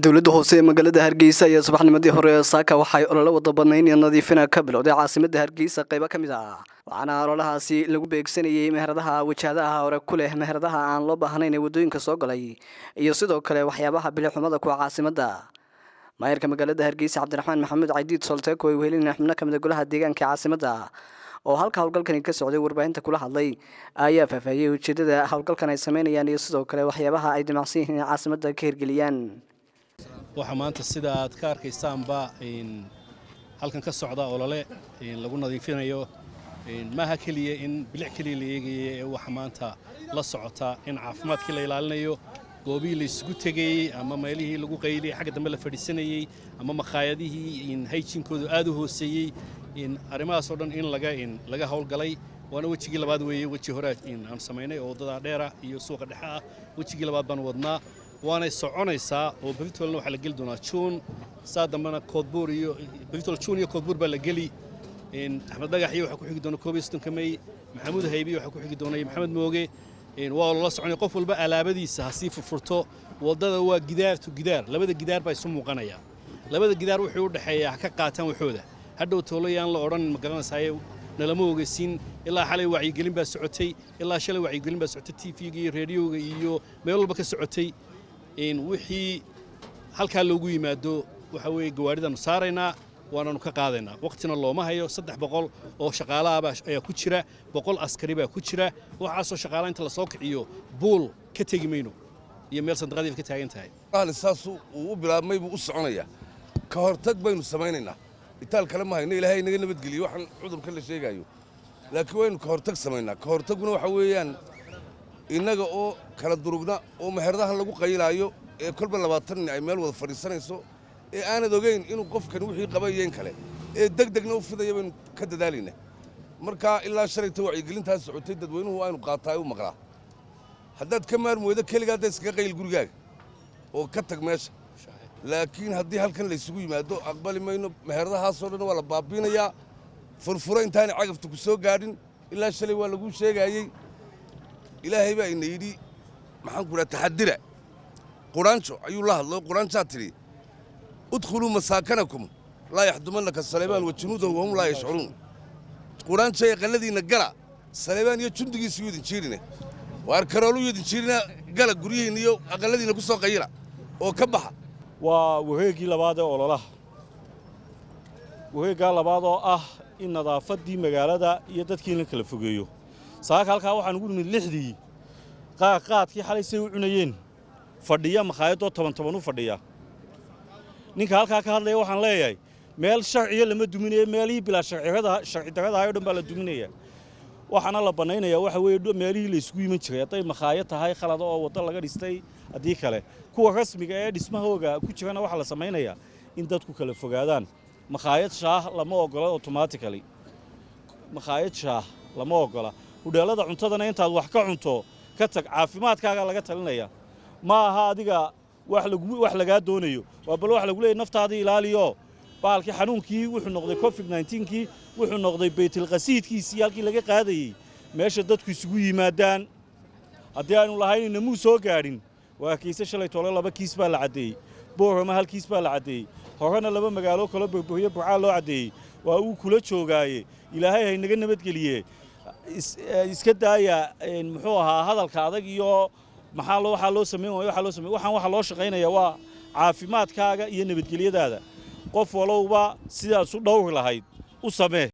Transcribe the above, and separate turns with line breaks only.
Dowladda hoose ee magaalada Hargeysa ayaa subaxnimadii hore ee saaka waxay olole wada badnayn iyo nadiifina ka bilowday caasimada Hargeysa qaybo ka mid ah. Waxaana ololahaasi lagu beegsanayay meheradaha wajahadaha hore ku leh, meheradaha aan loo baahnayn ee waddooyinka soo galay iyo sidoo kale waxyaabaha bilixxumada kuwa caasimada. Maayarka magaalada Hargeysa, Cabdiraxmaan Maxamuud Caydiid Solteeko, ay wehelina xubno kamid a golaha deegaanka caasimada oo halka howlgalkani ka socday warbaahinta kula hadlay, ayaa faahfaahiyey ujeedada howlgalkan ay sameynayaan iyo sidoo kale waxyaabaha ay damacsan yihiin in caasimada ka hirgeliyaan.
Waxaa maanta, sida aad ka arkaysaanba, halkan ka socda olole lagu nadiifinayo. Maaha keliya in bilic keliya la eegaya ee waxa maanta la socota in caafimaadkii la ilaalinayo, goobihii la isugu tegayey ama meelihii lagu qayliyey, xagga dambe la fadhiisanayey ama makhaayadihii hygiene-koodu aad u hooseeyey, arrimahaasoo dhan in laga howlgalay. Waana wejigii labaad weeye. Weji hore aanu samaynay oo waddada dheera iyo suuqa dhexe ah, wejigii labaad baanu wadnaa, waanay soconaysaa. Oo befitolna waxaa la geli doonaa Juun, saa dambena Koodbuur iyo befitol, Juun iyo Koodbuur baa la geli. Axmed Dhagax iyo waxaa ku xigi doona 31-ka Mey, Maxamuud Haybi waxaa ku xigi doona Maxamed Mooge. Waa lala soconaya. Qof walba alaabadiisa ha sii furfurto. Waddada waa gidaar to gidaar, labada gidaar baa isu muuqanaya. Labada gidaar wuxuu u dhexeeyaa ha ka qaataan waxooda. Hadhow tooloyaan la odhan, ma garanaysaye, nalama ogeysiin. Ilaa xalay wacyigelin baa socotay, ilaa shalay wacyigelin baa socotay, TV-ga iyo reediyoga iyo meel walba ka socotay. Wixii halkaa loogu yimaado, waxa weeye gawaaridaanu saaraynaa, waananu ka qaadaynaa. Waqtina looma hayo. 300 oo shaqaalaha ayaa ku jira, 100 askari baa ku jira. Waxaasoo shaqaalaha inta lasoo kiciyo buul ka tegi mayno iyo meel sandaqadiif ka taagan tahay.
Saas uu u bilaabmay buu u soconayaa. Ka hortag baynu samaynaynaa. Itaal kale ma hayno. Ilaahay naga nabadgeliyo waxaan cudurka la sheegaayo, laakiin waynu ka hortag samaynaa. Ka hortaguna waxa weeyaan innaga oo kala durugna oo meheradahan lagu qaylaayo ee kolba 20 nin ay meel wada fadhiisanayso ee aanad ogeyn inuu qofkan wixii qaba iyo in kale ee deg degna u fidaya baynu ka dadaalaynaa. Marka ilaa shalayta wacyigelintaas socotay, dadweynuhu aynu qaataa u maqlaa. Haddaad ka maarmi weydo, keligaa hadda iskaga qayl gurigaaga oo ka tag meesha. Laakiin haddii halkan laysugu yimaado, aqbali mayno. Meheradahaasoo dhan waa la baabiinayaa. Furfuro intaanay cagafta ku soo gaadhin. Ilaa shalay waa laguu sheegaayey. Ilaahay baa ina yidhi, maxaan ku dhaha, taxadira. Quraanjo ayuu la hadlo. Quraanjaa tidhi, "Udkhuluu masaakanakum laa yaxdumannaka Saleebaan wa junuudahu wahum laa yashcuruun." Quraanjay, aqalladiinna gala, Saleebaan iyo jundigiisu yuu idin jiirine. Waar karoolu yuu idin jiirina. Gala guryihiinna iyo aqalladiinna ku soo qayila oo ka baxa.
Waa wareeggii labaad ee ololaha, wareeggaa labaad oo ah in nadaafaddii magaalada iyo dadkii in la kala fogeeyo. Saaka halkaa waxaan ugu nimid 6dii, qaadkii xalay say u cunayeen fadhiya makhaayadoo toban toban u fadhiya. Ninka halkaa ka hadlaya waxaan leeyahay, meel sharciyo lama duminayo, meelihii bilaa sharci darradahay o dhan baa la duminaya. Waxaana la bannaynayaa waxa weeye meelihii la isugu iman jiray, hadday makhaayad tahay khalada oo waddo laga dhistay, haddii kale kuwa rasmiga ee dhismahooga ku jirana waxaa la samaynayaa in dadku kala fogaadaan. Makhaayad shaah lama ogola automatically, makhaayad shaah lama ogola. Hudheellada cuntadana intaad wax ka cunto ka tag. Caafimaadkaagaa laga talinaya, ma aha adiga wax lagu wax lagaa doonayo. Waa bal wax lagu leeyahy naftaadii ilaaliyo. Baalkii xanuunkii wuxuu noqday COVID-19-kii, wuxuu noqday baytilqasiidkiisii, halkii laga qaadayey, meesha dadku isugu yimaadaan. Haddii aanu lahayn inamuu soo gaadhin. Waa kiise shalay toole laba kiis baa la caddeeyey, Boorama hal kiis baa la caddeeyey, horena laba magaalo kaloo Berberiyo Burcaa loo caddeeyey. Waa uu kula joogaaye. Ilaahay haynaga nabadgeliye. Iska daaya, muxuu ahaa, hadalka adag iyo maxaa loo waxaa loo samayn waayo, waxaa loo samayn. Waxaan waxa loo shaqaynaya waa caafimaadkaaga iyo nabadgelyadaada. Qof walowba sidaad isu dhowri lahayd u samee.